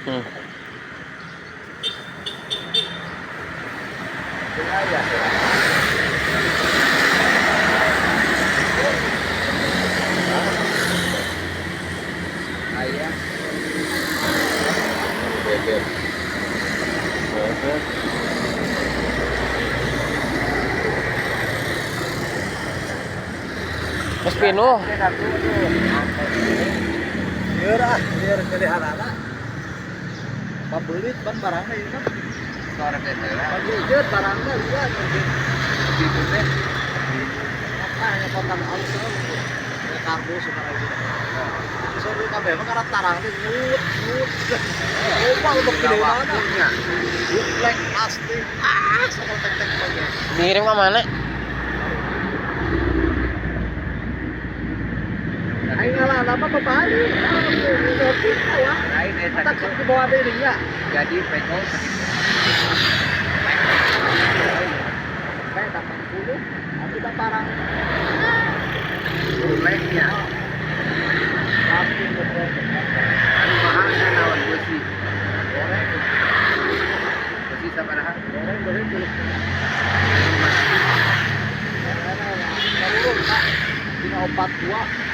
Aya. Aya. Bebek. Bebek. Mas pinuh. Lieur ah, lieur pilihanana. Pabelit ban barangna ieu mah. Sore teh lah. Pabelit barangna juga mungkin. Gitu teh. Apa hanya kota alus ya karbo suka gitu. Sore kabeh mah karena tarang teh nyut nyut. Lupa untuk pilih mana. Waktunya. Duplek pasti. Ah, sama tek-tek bagian. Dikirim ke mana? Aing ngalah apa Bapak Ali? Ya. Lain eta Tak gitu. di bawah deui nya. Jadi peko segitu. Kayak 80, tapi tak tarang. Dupleknya. Pasti bener. Anu mahalna naon beusi. Goreng, Beusi sabaraha? goreng, goreng, goreng. Turun, Pak. Dina 42.